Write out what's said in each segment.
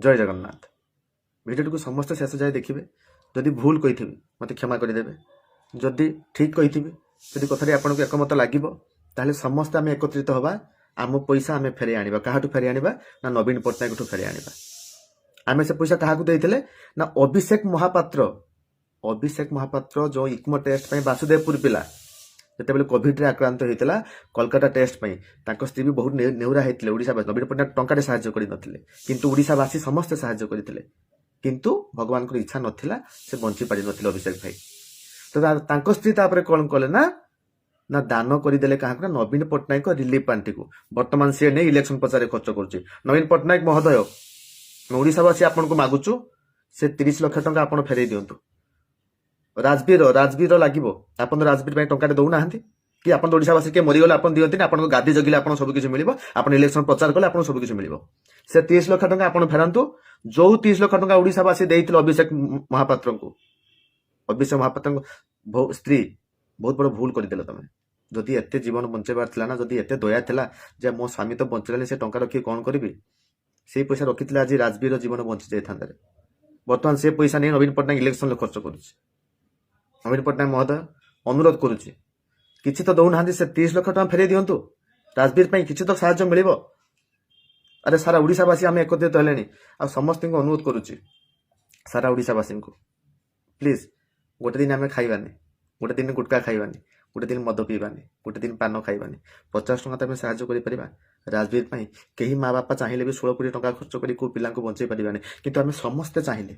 ଜୟ ଜଗନ୍ନାଥ। ଭିଡ଼ିଓଟିକୁ ସମସ୍ତେ ଶେଷ ଯାଏ ଦେଖିବେ। ଯଦି ଭୁଲ କହିଥିବି, ମୋତେ କ୍ଷମା କରିଦେବେ। ଯଦି ଠିକ୍ କହିଥିବି, ଯଦି କଥାଟି ଆପଣଙ୍କୁ ଏକମତ ଲାଗିବ, ତାହେଲେ ସମସ୍ତେ ଆମେ ଏକତ୍ରିତ ହେବା। ଆମ ପଇସା ଆମେ ଫେରାଇ ଆଣିବା। କାହାଠୁ ଫେରାଇ ଆଣିବା ନା ନବୀନ ପଟ୍ଟନାୟକଠୁ ଫେରାଇ ଆଣିବା। ଆମେ ସେ ପଇସା କାହାକୁ ଦେଇଥିଲେ ନା ଅଭିଷେକ ମହାପାତ୍ର। ଅଭିଷେକ ମହାପାତ୍ର ଯେଉଁ ଇକ୍ମୋ ଟେଷ୍ଟ ପାଇଁ, ବାସୁଦେବପୁର ପିଲା, ଯେତେବେଳେ କୋଭିଡରେ ଆକ୍ରାନ୍ତ ହେଇଥିଲା, କୋଲକାତା ଟେଷ୍ଟ ପାଇଁ ତାଙ୍କ ସ୍ତ୍ରୀ ବି ବହୁତ ନେହୁରା ହେଇଥିଲେ। ଓଡ଼ିଶାବାସୀ, ନବୀନ ପଟ୍ଟନାୟକ ଟଙ୍କାଟେ ସାହାଯ୍ୟ କରିନଥିଲେ, କିନ୍ତୁ ଓଡ଼ିଶାବାସୀ ସମସ୍ତେ ସାହାଯ୍ୟ କରିଥିଲେ। କିନ୍ତୁ ଭଗବାନଙ୍କର ଇଚ୍ଛା ନଥିଲା, ସେ ବଞ୍ଚି ପାରିନଥିଲେ ଅଭିଷେକ ଭାଇ। ତ ତାଙ୍କ ସ୍ତ୍ରୀ ତାପରେ କଣ କଲେ ନା ନା ଦାନ କରିଦେଲେ। କାହାକୁ ନା ନବୀନ ପଟ୍ଟନାୟକ ରିଲିଫ ପାଣ୍ଠିକୁ। ବର୍ତ୍ତମାନ ସିଏ ନେଇ ଇଲେକ୍ସନ ପ୍ରଚାରରେ ଖର୍ଚ୍ଚ କରୁଛି। ନବୀନ ପଟ୍ଟନାୟକ ମହୋଦୟ, ଆମେ ଓଡ଼ିଶାବାସୀ ଆପଣଙ୍କୁ ମାଗୁଛୁ, ସେ 30 ଲକ୍ଷ ଟଙ୍କା ଆପଣ ଫେରେଇ ଦିଅନ୍ତୁ। ରାଜବୀର, ରାଜବୀର ଲାଗିବ। ଆପଣ ତ ରାଜବୀର ପାଇଁ ଟଙ୍କାଟେ ଦଉନାହାନ୍ତି କି? ଆପଣ ତ ଓଡ଼ିଶାବାସୀ କିଏ ମରିଗଲେ ଆପଣ ଦିଅନ୍ତିନି। ଆପଣଙ୍କ ଗାଦି ଜଗିଲେ ଆପଣ ସବୁ କିଛି ମିଳିବ। ଆପଣ ଇଲେକ୍ସନ ପ୍ରଚାର କଲେ ଆପଣଙ୍କୁ ସବୁ କିଛି ମିଳିବ। ସେ 30 ଲକ୍ଷ ଟଙ୍କା ଆପଣ ଫେରାନ୍ତୁ, ଯୋଉ 30 ଲକ୍ଷ ଟଙ୍କା ଓଡ଼ିଶାବାସୀ ଦେଇଥିଲେ ଅଭିଷେକ ମହାପାତ୍ରଙ୍କୁ। ଅଭିଷେକ ମହାପାତ୍ରଙ୍କ ସ୍ତ୍ରୀ, ବହୁତ ବଡ ଭୁଲ କରିଦେଲ ତମେ। ଯଦି ଏତେ ଜୀବନ ବଞ୍ଚେଇବାର ଥିଲା ନା, ଯଦି ଏତେ ଦୟା ଥିଲା ଯେ ମୋ ସ୍ୱାମୀ ତ ବଞ୍ଚିଲାନି, ସେ ଟଙ୍କା ରଖିକି କଣ କରିବି, ସେଇ ପଇସା ରଖିଥିଲେ ଆଜି ରାଜବୀର ଜୀବନ ବଞ୍ଚି ଯାଇଥାନ୍ତା। ବର୍ତ୍ତମାନ ସେ ପଇସା ନେଇ ନବୀନ ପଟ୍ଟନାୟକ ଇଲେକ୍ସନରେ ଖର୍ଚ୍ଚ କରୁଛି। ନବୀନ ପଟ୍ଟନାୟକ ମହୋଦୟ, ଅନୁରୋଧ କରୁଛି, କିଛି ତ ଦଉନାହାନ୍ତି, ସେ 30 ଲକ୍ଷ ଟଙ୍କା ଫେରେଇ ଦିଅନ୍ତୁ। ରାଜବୀର ପାଇଁ କିଛି ତ ସାହାଯ୍ୟ ମିଳିବ। ଆରେ, ସାରା ଓଡ଼ିଶାବାସୀ ଆମେ ଏକତ୍ରିତ ହେଲେଣି। ଆଉ ସମସ୍ତଙ୍କୁ ଅନୁରୋଧ କରୁଛି, ସାରା ଓଡ଼ିଶାବାସୀଙ୍କୁ, ପ୍ଲିଜ୍, ଗୋଟେ ଦିନ ଆମେ ଖାଇବାନି, ଗୋଟେ ଦିନ ଗୁଟକା ଖାଇବାନି, ଗୋଟେ ଦିନ ମଦ ପିଇବାନି, ଗୋଟେ ଦିନ ପାନ ଖାଇବାନି। 50 ଟଙ୍କା ତ ଆମେ ସାହାଯ୍ୟ କରିପାରିବା ରାଜବୀର ପାଇଁ। କେହି ମା ବାପା ଚାହିଁଲେ ବି 16 କୋଟି ଟଙ୍କା ଖର୍ଚ୍ଚ କରି କେଉଁ ପିଲାଙ୍କୁ ବଞ୍ଚେଇ ପାରିବାନି। କିନ୍ତୁ ଆମେ ସମସ୍ତେ ଚାହିଁଲେ,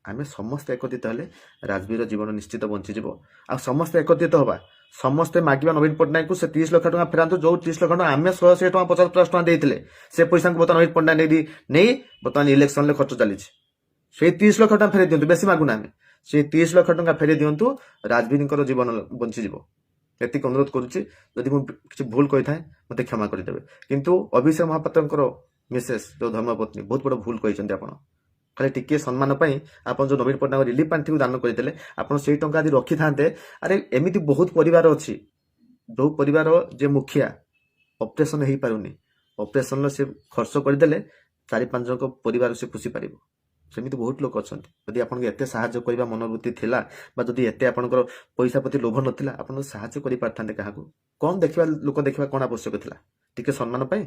ଆମେ ସମସ୍ତେ ଏକତ୍ରିତ ହେଲେ ରାଜବୀର ଜୀବନ ନିଶ୍ଚିତ ବଞ୍ଚିଯିବ। ଆଉ ସମସ୍ତେ ଏକତ୍ରିତ ହବା, ସମସ୍ତେ ମାଗିବା ନବୀନ ପଟ୍ଟନାୟକକୁ, ସେ 30 ଲକ୍ଷ ଟଙ୍କା ଫେରାନ୍ତୁ। ଯୋଉ 30 ଲକ୍ଷ ଟଙ୍କା ଆମେ ଶହେ ଶହେ ଟଙ୍କା, 50 50 ଟଙ୍କା ଦେଇଥିଲେ, ସେ ପଇସାକୁ ବର୍ତ୍ତମାନ ନବୀନ ପଟ୍ଟନାୟକ ନେଇ ନେଇ ବର୍ତ୍ତମାନ ଇଲେକ୍ସନରେ ଖର୍ଚ୍ଚ ଚାଲିଛି। ସେଇ 30 ଲକ୍ଷ ଟଙ୍କା ଫେରେଇ ଦିଅନ୍ତୁ। ବେଶୀ ମାଗୁନା ଆମେ। ସେଇ 30 ଲକ୍ଷ ଟଙ୍କା ଫେରେଇ ଦିଅନ୍ତୁ, ରାଜବୀରଙ୍କର ଜୀବନ ବଞ୍ଚିଯିବ। ଏତିକି ଅନୁରୋଧ କରୁଛି। ଯଦି ମୁଁ କିଛି ଭୁଲ କହିଥାଏ, ମୋତେ କ୍ଷମା କରିଦେବେ। କିନ୍ତୁ ଅଭିଷେକ ମହାପାତ୍ରଙ୍କର ମିସେସ୍, ଯୋଉ ଧର୍ମପତ୍ନୀ, ବହୁତ ବଡ଼ ଭୁଲ କହିଛନ୍ତି ଆପଣ। ଖାଲି ଟିକିଏ ସମ୍ମାନ ପାଇଁ ଆପଣ ଯୋଉ ନବୀନ ପଟ୍ଟନାୟକ ରିଲିଫ ପାଣ୍ଠିକୁ ଦାନ କରିଦେଲେ, ଆପଣ ସେଇ ଟଙ୍କା ଯଦି ରଖିଥାନ୍ତେ, ଆରେ ଏମିତି ବହୁତ ପରିବାର ଅଛି, ଯୋଉ ପରିବାର ଯେ ମୁଖିଆ ଅପରେସନ ହେଇପାରୁନି, ଅପରେସନର ସେ ଖର୍ଚ୍ଚ କରିଦେଲେ ଚାରି ପାଞ୍ଚ ଜଣଙ୍କ ପରିବାର ସେ ପୋଷି ପାରିବ। ସେମିତି ବହୁତ ଲୋକ ଅଛନ୍ତି। ଯଦି ଆପଣଙ୍କୁ ଏତେ ସାହାଯ୍ୟ କରିବା ମନୋବୃତ୍ତି ଥିଲା ବା ଯଦି ଏତେ ଆପଣଙ୍କର ପଇସା ପ୍ରତି ଲୋଭ ନଥିଲା, ଆପଣ ସାହାଯ୍ୟ କରିପାରିଥାନ୍ତେ କାହାକୁ। କଣ ଦେଖିବା, ଲୋକ ଦେଖିବା କଣ ଆବଶ୍ୟକ ଥିଲା? ଟିକେ ସମ୍ମାନ ପାଇଁ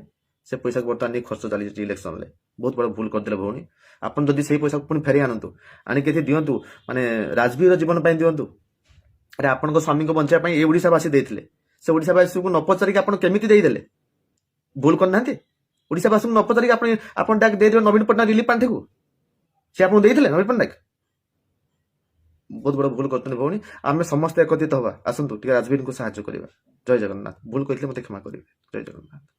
ସେ ପଇସାକୁ ବର୍ତ୍ତମାନ ନେଇ ଖର୍ଚ୍ଚ ଚାଲିଛି ଇଲେକ୍ସନରେ। ବହୁତ ବଡ଼ ଭୁଲ କରିଦେଲେ ଭଉଣୀ। ଆପଣ ଯଦି ସେଇ ପଇସାକୁ ପୁଣି ଫେରେଇ ଆଣନ୍ତୁ, ଆଣିକି ଏଠି ଦିଅନ୍ତୁ, ମାନେ ରାଜବୀର ଜୀବନ ପାଇଁ ଦିଅନ୍ତୁ। ଆରେ, ଆପଣଙ୍କ ସ୍ୱାମୀଙ୍କୁ ବଞ୍ଚାଇବା ପାଇଁ ଏ ଓଡ଼ିଶାବାସୀ ଦେଇଥିଲେ। ସେ ଓଡ଼ିଶାବାସୀଙ୍କୁ ନ ପଚାରିକି ଆପଣ କେମିତି ଦେଇଦେଲେ? ଭୁଲ କରିନାହାନ୍ତି? ଓଡ଼ିଶାବାସୀଙ୍କୁ ନ ପଚାରିକି ଆପଣ ଡାକ ଦେଇଦେବେ ନବୀନ ପଟ୍ଟନାୟକ ରିଲିଫ ପାଣ୍ଠିକୁ। ସେ ଆପଣଙ୍କୁ ଦେଇଥିଲେ ନବୀନ ପଟ୍ଟନାୟକ। ବହୁତ ବଡ଼ ଭୁଲ କରୁଛନ୍ତି ଭଉଣୀ। ଆମେ ସମସ୍ତେ ଏକତ୍ରିତ ହବା। ଆସନ୍ତୁ, ଟିକେ ରାଜବୀରଙ୍କୁ ସାହାଯ୍ୟ କରିବା। ଜୟ ଜଗନ୍ନାଥ। ଭୁଲ କହିଥିଲେ ମୋତେ କ୍ଷମା କରିବେ। ଜୟ ଜଗନ୍ନାଥ।